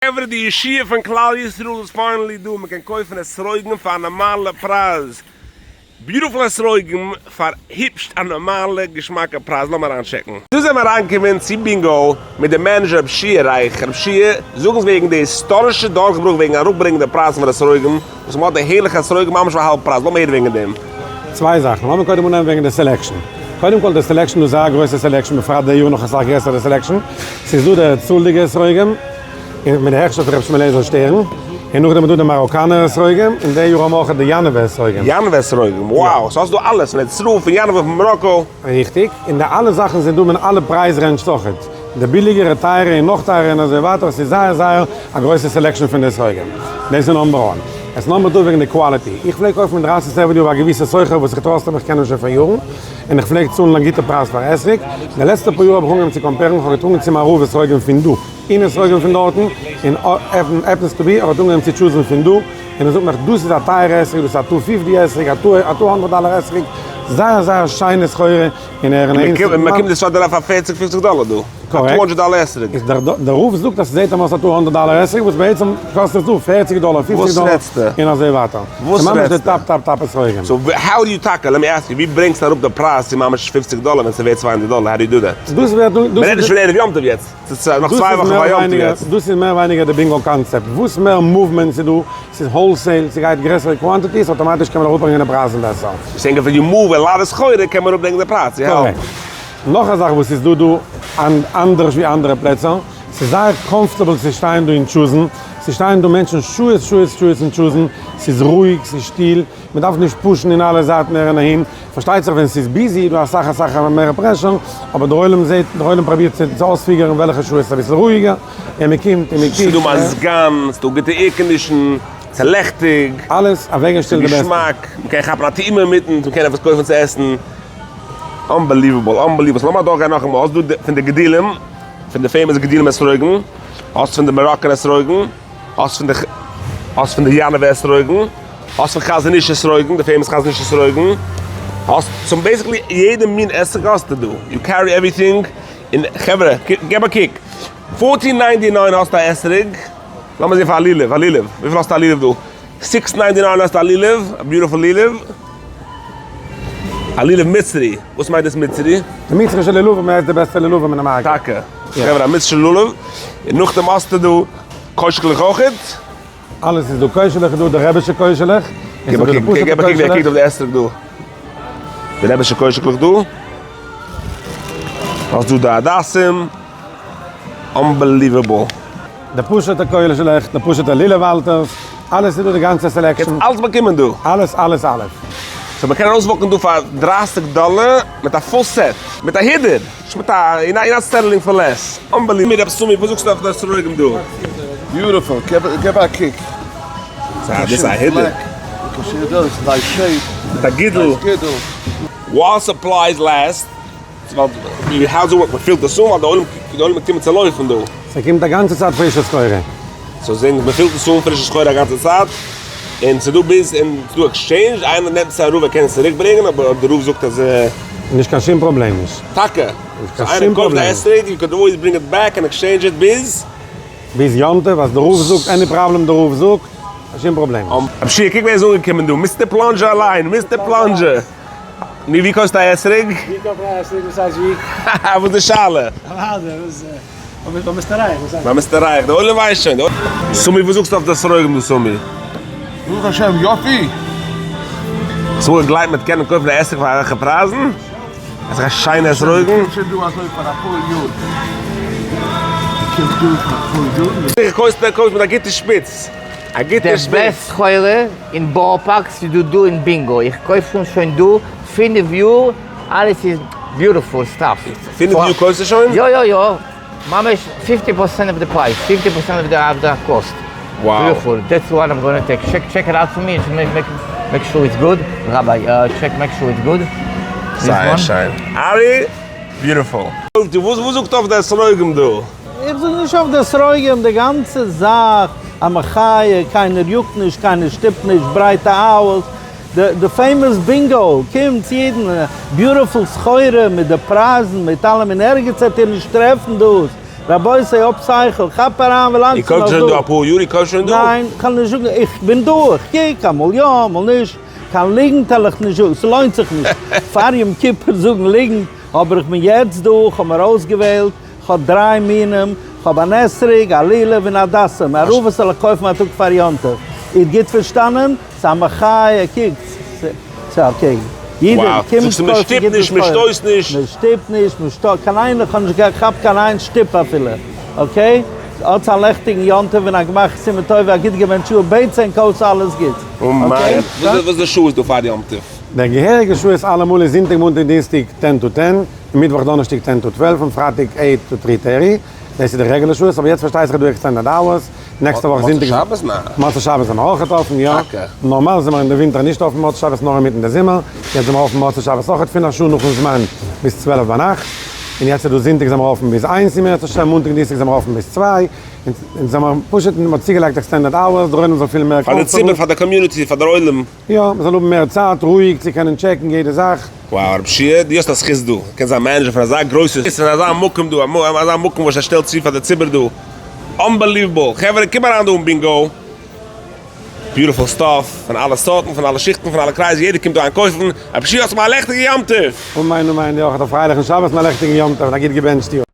חברה די ישועה פון כלל ישראל איז finally דא, מען קען קויפן אתרוגים פאר א נארמאלע פרייז, beautiful אתרוגים פאר היפש א נארמאלע געשמאקע פרייז, לאמיר אריינטשעקן. דא זענען מיר אריינגעקומען צו בינגאו מיט די manager רב שיע רייך, רב שיע זאג אונז וועגן די היסטארישע דורכברוך וועגן אראפברענגן די פרייזן פון אתרוגים, וואס מען האט די הערליכע אתרוגים ממש פאר האלב פרייז, לאמיר הערן וועגן דעם. צוויי זאכן, לאמיר קודם אנהייבן וועגן די selection. קודם כל די selection איז זייער גרויסע selection בפרט די יאר נאך אסאך גרעסער די selection, ס'איז דא די צאלדיגע אתרוגים און מיט די הכשר פון ר' שמואל אליעזר שטערן, און נאכדעם איז דא די מאראקאנער אתרוגים, און די יאר האבן מיר אויך די יאנעווע אתרוגים. יאנעווע אתרוגים, wow, so האסט דא אלעס, פון ארץ ישראל, פון יאנעווע, פון מאראקא. ריכטיג, און די אלע זאכן זענען דא מיט אלע price range אויכעט, די ביליגערע, טייערע און נאך טייערע און אזוי ווייטער, ס'איז זייער זייער א גרויסע selection פון די אתרוגים. דאס איז number one. עס number two וועגן די quality, איך פלעג קויפן אין דרייסיגסט avenue ביי א געוויסע סוחר וואס איך trust אים איך קען אים שוין פון יארן, און איך פלעג צאלן א גוטע פרייז פאר אתרוג, די לעצטע פאר יאר האב איך אנגעהויבן צו compare ן, איך האב געטראגן צום רב אתרוגים פון דא, און אתרוגים פון דארטן, און happens to be ער האט אנגעהויבן צו choose ן פון דא, און ער זאגט מיך דאס איז א טייערע אתרוג, דאס איז א two fifty אתרוג, א two hundred דאלער אתרוג, זייער זייער שיינע סחורה, און ער און מען קומט די סארט דערויף פאר פערציג פופציג דאלער דא, א two hundred דאלער אתרוג. איז דער דער רב זאגט אז ס'זעט אים אויס א two hundred דאלער אתרוג וואס בעצם קאסט עס דא פערציג דאלער פופציג דאלער און אזוי ווייטער. וואס ס'ממש די רעדסטו? top top top אתרוגים. so how do you טאקע, let me ask you, ווי ברענגסטו אראפ די פרייז צו ממש פופציג דאלער ווען ס'ווערט 200 דאלער, how do you do that? דאס ווערט דא, מ'רעדט נישט פון ערב יום טוב יעצט, ס'איז נאך צוויי וואכן פאר יום טוב יעצט. דאס איז מער ווייניגער די בינגאו קאנצעפט, וואס מער movement ס'איז דא, ס'איז wholesale, ס'גייט גרעסערע quantities, אטאמאטיש קען מען אראפברענגען די פרייזן בעסער. ס'איז ענגער ווען you move a lot סחורה קען מען אראפברענגען די פרייז צו העלפן. קארעקט. נאך א זאך וואס איז דא דא אנדערש ווי אנדערע פלעצער, ס'איז זייער comfortable צו שטיין דא און choose ן, ס'שטייען דא מענטשן שעות שעות שעות און choose ן, ס'איז רואיג, ס'איז שטיל, מ'דארף נישט push ן אין אלע זייטן אהער און אהין, פארשטייט זיך ווען ס'איז busy איז דא אסאך אסאך מער pressure, אבער דער עולם זעט, דער עולם פראבירט צו אויספיגערן וועלכע שעה עס איז אביסל רואיגער, און מ'קומט און מ'קוקט. ס'איז דא מזגן, ס'איז דא גוטע air condition, ס'איז לעכטיג. אלעס אוועקגעשטעלט די בעסטע. ס'איז געשמאק, מ'קען כאפן א טעימה אינמיטן, מ'קען עפעס קויפן צו עסן. unbelievable, unbelievable. לאמיר אדורכגיין נאכאמאל, האסט דא פון די גדילים, פון די famous גדילים אתרוגים, האסט פון די Moroccan אתרוגים, האסט פון די האסט פון די יאנעווע אתרוגים, האסט פון חזון איש אתרוגים, די famous חזון איש אתרוגים, האסט so basically יעדע מין אתרוג האסטו דא, you carry everything, און חברה, געב א קוק, fourteen ninety nine האסטו א אתרוג, לאמיר זען פאר א לולב, א לולב, וויפיל האסטו א לולב דא? six ninety nine האסטו א לולב, א beautiful לולב. א לולב מצרי, וואס מיינט דאס מצרי? די מצרישע לולבים איז די בעסטע לולבים אין די market. טאקע? חברה א מצרישע לולב, און נאכדעם האסטו דא קוישקעלעך אויכעט. אלעס איז דא, קוישעלעך איז דא, די רעבישע קוישעלעך, און ס'איז דא די פשוטע געב א קוק ווי ער קוישעלעך. קוקט אויף די אתרוג דא. די רעבישע קוישקעלעך דא. האסט דא די הדסים. unbelievable. די פשוטע קוישעלעך, די פשוטע לולב האלטערס, אלעס איז דא די גאנצע selection. קענסט אלעס באקומען דא. אלעס אלעס אלעס. so מ'קען ארויסוואקן דא פאר 30 דאלער מיט א full set, מיט א הידור, נישט מיט א, you're not settling for less, unbelievable. רב סומי וואס זאגסטו אויף די אתרוגים דא? beautiful, געב א קוק. דאס איז א הידור. מיט א גידול. While supplies last. ווייל how does מ'פילט עס אן ווייל די עולם די עולם קומט צו לויפן דא. ס'קומט א גאנצע צייט פרישע סחורה. so זעהן מ'פילט עס אן פרישע סחורה א גאנצע צייט, און ס'דא ביז און ס'דא exchange, איינער נעמט עס א רב ער קען עס צוריק ברענגען אבער אויב די רב זאגט אז. נישט קיין שום פראבלעם נישט. טאקע? נישט קיין so איינער שום קויפט א פראבלעם. אתרוג you can always bring it back and exchange it ביז. ביז יום טוב אז די רב זאגט any problem די רב זאגט, קיין שום פראבלעם נישט. רב שיע קוק ווער איז אנגעקומען דא, Mister Plunger אליין, Mister Plunger. נו ווי קויפסטו א אתרוג? ווי קויף איך א אתרוג? וואס הייסט ווי? וואס איז די שאלה? אוודאי, וואס ביי Mister רייך, וואס הייסט? ביי Mister רייך, די עולם ווייסט שוין. סומי וואס זאגסטו אויף די אתרוגים דא סומי? ברוך השם יופי! האסט אמאל געגלייבט מען קען קויפן א אתרוג פאר אזעלכע פרייזן? אזעלכע שיינע אתרוגים? קומט שוין דא אזוי פאר אפאר יאר. קומט דא פאר אפאר יאר. זיכער קויפסט קויפסט מיט א גוטע שפיץ. א גוטע די שפיץ. best סחורה אין בארא פארק ס'איז דא דא אין בינגא, איך קויף שוין שוין דא פינף יאר, אלעס איז beautiful stuff. פינף יאר קויפסטו שוין? יא יא יא, ממש fifty percent of the price, fifty percent of the cost. Wow. Beautiful, that's what I'm gonna take, check check it out for me, make sure it's good, rabbi check make sure it's good. זייער שיין. ארי, beautiful. וואס זאגט אויף די אתרוגים דא? איך זאג נישט אויף די אתרוגים, די גאנצע זאך א מחיה, קיינער יאגט נישט, קיינער שטופט נישט, ברייטע aisles, די famous בינגאו, קומט צו יעדן, beautiful סחורה מיט די פרייזן, מיט אלעם, אין ערגעץ וועט איר נישט טרעפן דאס. רבותי האב שכל, כאפ אריין ווילאנג איר ס'איז קויפט נאך שוין דא דא. אפאר יאר? איר קויפט שוין דא? ניין, כ'קען נישט זאגן, איך בין דא, איך קוק, אמאל יא, אמאל נישט, קיין ליגנט העל איך נישט זאגן, ס'לוינט זיך נישט פאר יום כיפור זאגן ליגנט, אבער איך בין יעצט דא, כ'האב מיר אויסגעוועלט, כ'האב דריי מינים, כ'האב אן אתרוג, א לולב און א הדסים, ערבות זאל איך קויפן א טאג פאר יום טוב? איר האט גוט פארשטאנען? ס'איז א מחיה, קוקטס, ס'איז okay, יעדער Wow, קומט זאגסטו מען קויפן שטופט גוטע נישט, מען סחורה. שטויסט נישט. מען שטופט נישט, מען שטויסט, קיין איינער, כ'האב נישט געכאפט קיין איין שטופ אפילו, okay? האטס א לעכטיגן יום טוב און א גמר חתימה טובה, א גוט געבענטש יאר, בעטס ענק אויס אלעס גוטס, okay? וואס איז די שעות דא פאר יום טוב? דער געהעריגע שעות אלעמאל איז זונטאג מאנטאג דינסטאג ten to ten, און מיטוואך דאנערשטאג ten to 12 און פרייטאג eight to three thirty, דאס איז די רעגולער שעות, אבער יעצט פארשטייט זיך איז דא extended hours, נעקסטע וואך זונטאג. מוצאי שבת? ניין. מוצאי שבת זעמער אויכעט אפן, יא. טאקע? נארמאל זעמער אין די ווינטער נישט אפן מוצאי שבת נאר אינמיטן די זומער, יעצט זעמער אפן מוצאי שבת אויכעט פון א שעה נאכן זמן ביז 12 ביינאכט, און יעצט איז דא זונטאג זעמער אפן ביז איינס אם ירצה השם, מאנטאג דינסטאג זעמער אפן ביז צוויי, אונז זעמער פשוט מ'האט צוגעלייגט extended hours, דער עולם זאל פילן מער פאר די ציבור, comfortable. פאר די community, פאר דער עולם. יא, מ'זאל האבן מער צייט רואיג צו קענען טשעקן יעדע זאך. Wow, רב שיע, דו האסט א זכות דא, קענסט זיין manager פון אזא גרויסע פון אזא מקום דא, אזא מקום וואס ער שטעלט צו פאר די ציבור דא, unbelievable, חברה קום אריין דא אין בינגאו, beautiful stuff, פון אלע סארטן, פון אלע שיכטן, פון אלע קרייזן, יעדער קומט דא איינקויפן, רב שיע האסט מיר א לעכטיגע יום טוב! אמן אמן, יא, האט א פרייליכן שבת און א לעכטיגן יום טוב און א גוט געבענטשט יאר.